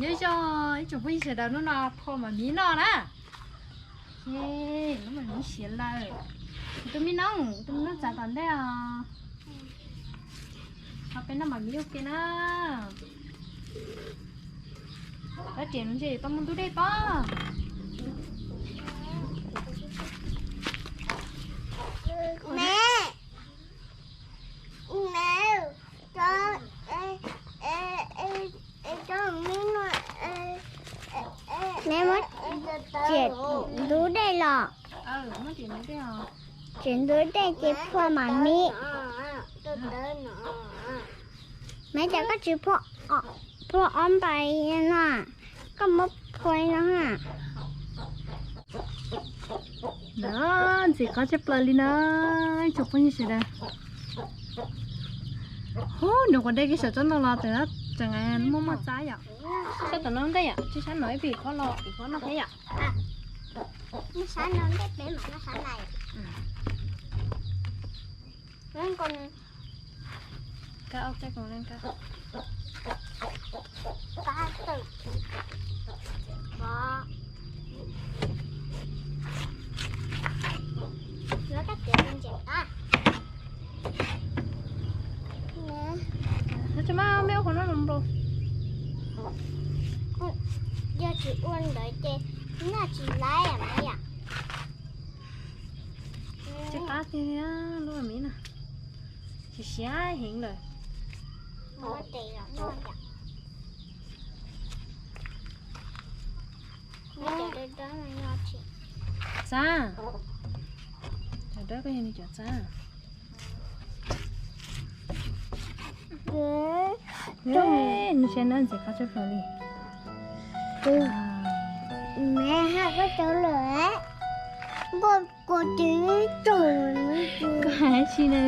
Nyob zoo ib tsoom phooj ywg sawv daws, hnub no phua mam miv noj na. Lub mam miv siav lawm. Kuv tus me noob, kuv tus me noob txav tom ntej os. Ho peb noj mam miv ua ke na. Tab riam no ntshe tau muaj ntub dej pob. Neb muab txiav ntub dej los. Txiav ntub dej ces phua mam miv. Neb cas koj tsis phua ob ntais no, koj muab phua li no. Ntxim qab tshaj plaws li na, ib tsoom phooj ywg sawv daws. Hu, nws quav dej kiag saum tsob ntoo los tseem muaj muaj txab yom. Sab tom no ntej yom, tsis sab no ib pib qhob los ib qhob noj thiab yom. Tsis mas me ua qhov no los npau. Yog tsis ua ntawd ces noj tsis laib mas yom. Tsis qab tiag lub miv no, tsis siav heev lawm. Txab, cov dawb koj yog nws cov txab. Nws siav na, ntxim qab tshaj plaws li. Koj hais dab tsi na?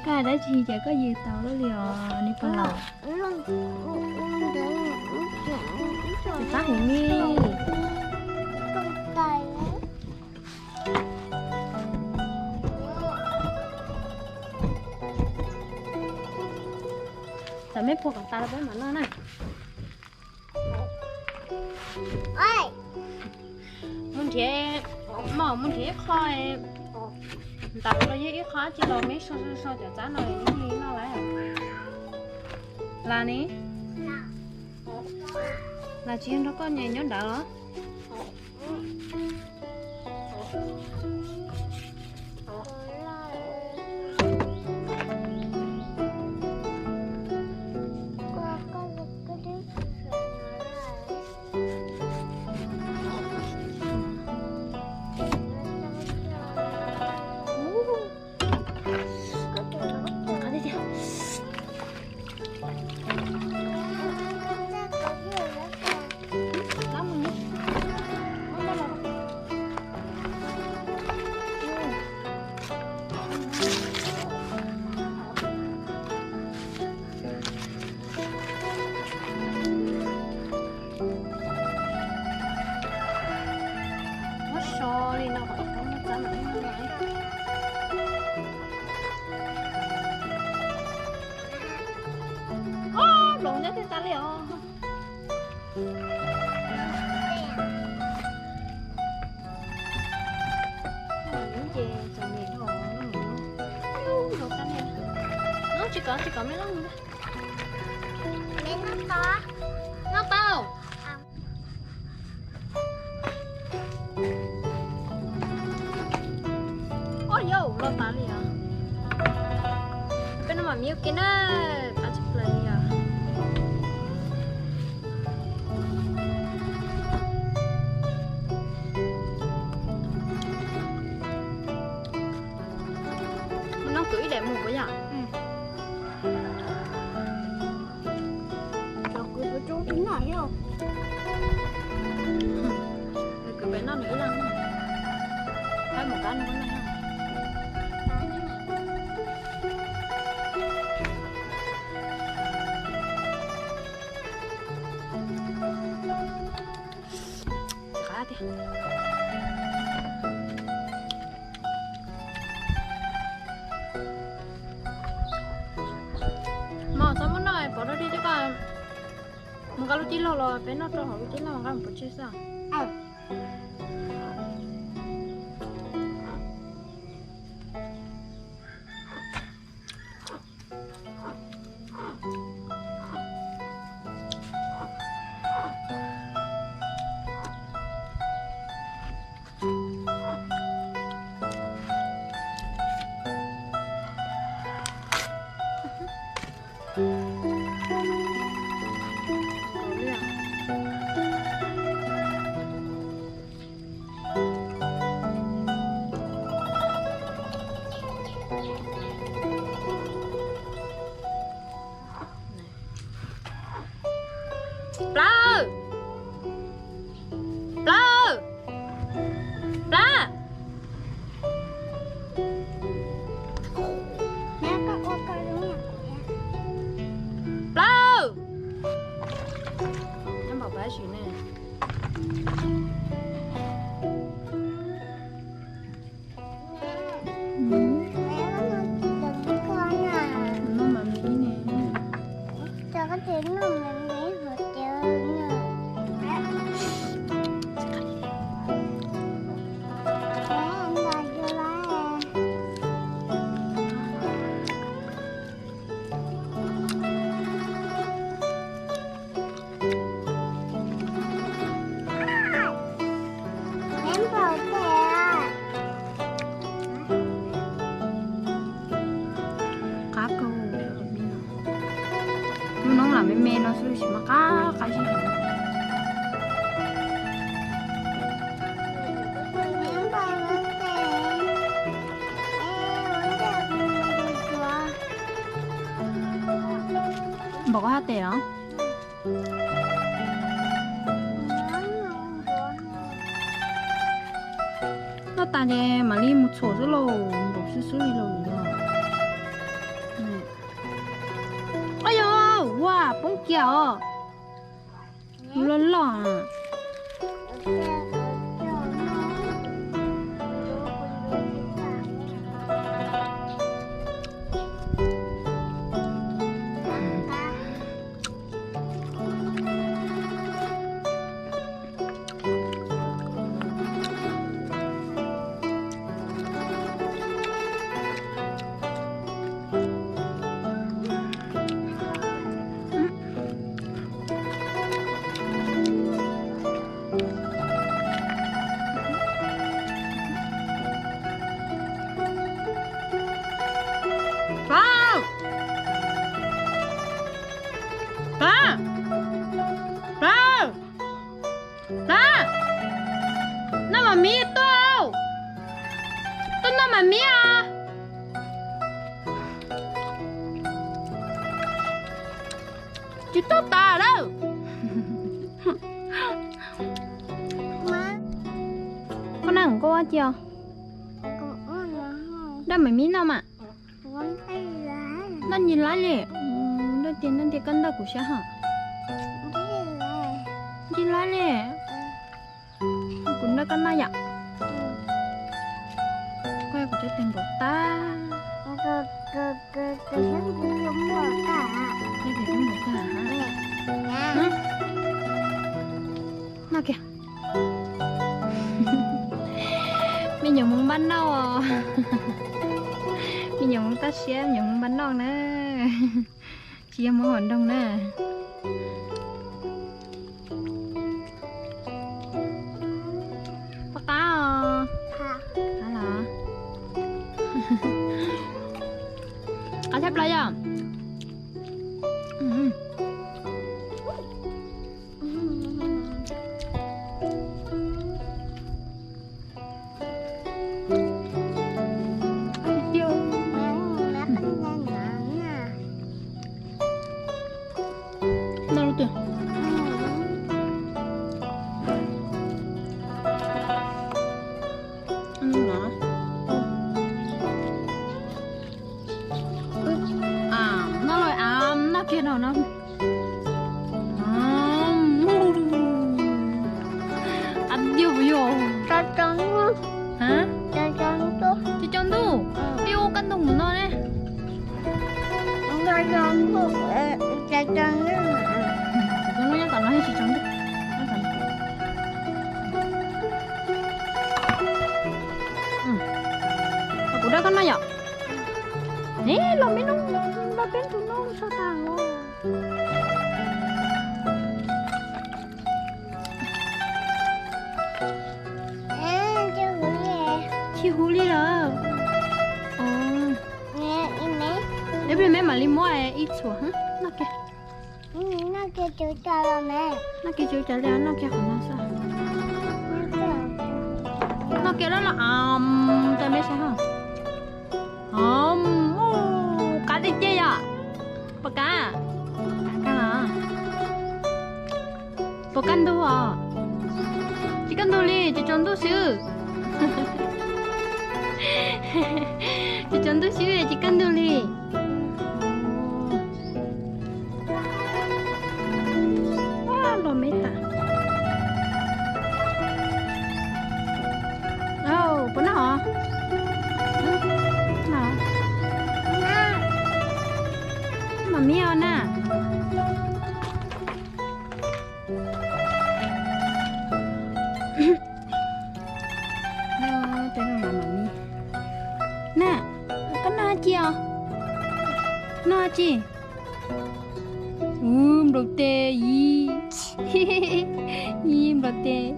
Koj hais dab tsi cas koj yws tau lawm li os, niag pog laus? Txab heev li. Txawm mej phua kom tas los peb mam noj na. Mus nrhiav, maj mus nrhiav ib qho ntaus los yog ib qho dab tsi los meb so so so cov txab no ib noj lawm. Las ne? Las tsis yog nrog koj nyob nrad los? Muab so li no kom tau muaj txab mam li noj. Ob, hloov nyob twg tas li os. Ces txom nyem dhau, noj tsis kov tsis kov me loj. Noj tau. Oj, yau, loj tas li os. Peb noj mam miv ua ke na, qab tshaj plaws li os. Mus noj kwv ib daim mus puas yog? Cov kwv puas coob tib noj thiab. Nws kwv pem noj nws ib leeg. Peb mus kab nws ib leeg. Tsis qab tiag. Mos, txhob muab noj pov rau dej thiab koj. Nqa lub cib log los peb noj rau hauv lub cib log, nqa mus pov tseg xwb. Plaub! Plaub! Plaub! Plaub! Nyob npaum pab sim ne. Qab kawg, lub noob lam me me no xwb tab sis mas qab qab zib heev. Npaum koj haj tes os. Noj tas ces mam li mus txhuam xwb lauj, npaum xwb xwb li lauj. Ua yog, ua poob kiag os. Loj loj. Pab! Pab! Pab! Pab! Noj mas miv tuaj! Tuaj noj mas miv os! Tsis tuaj tas lawm. Koj noj nkauj ua ci os? Daj mas miv noj mas. Noj ntsis laib li. Daj tiag, noj tiag koj ntaj kuv sab hos. Ntsis laib li. Kuv nrog koj noj yom. Koj kuv cov tes npaum tag. Cov tes npaum tag. Noj kiag. Me nyuam hmoov npaj noj. Me nyuam hmoov toj siab, me nyuam hmoov npaj noj na. Tsis yog hmoov hauv nroog na. Pab qab os. Qab los. Qab tshaj plaws yom. Yom, los me no, los peb tus no tshaj tag os. Tsis huv li lawm. Ib pliag me mam li muab ib txhuam noj kiag. Noj kiag cov cas li, noj kiag qhov no xwb. Noj kiag loj loj, tau me saib ho. Qab tiag tiag yom. Puas qab? Puas kaj ntug os? Tsis kaj ntug li, tsuas tsaus ntuj xwb. Tsuas tsaus ntuj xwb tsis kaj ntug li. Los me tas. Puas noj os? Mam mib os na. Tej no mam mib. Na, koj noj tsi os? Noj tsi? Ub, nplaum tes yib, yib nplaum tes.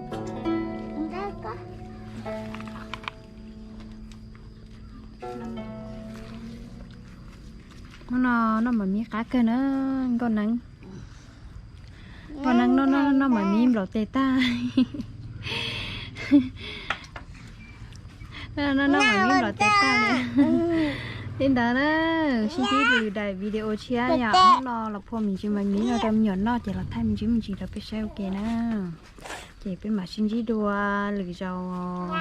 Hnub no noj mam mib qab kawg na, nkauj neeb. Nkauj neeb noj noj mam mib nplaum tes tag. Noj noj mam mib nplaum tes tag li. Li ntawd na, sib ntsib lwm daim video tshiab yom. Hnub no los phua me ntsis mam mib no rau me nyuam noj ces los thaij me ntsis me ntsis rau peb saib ua ke na. Ces peb mam sib ntsib dua lwm zaus.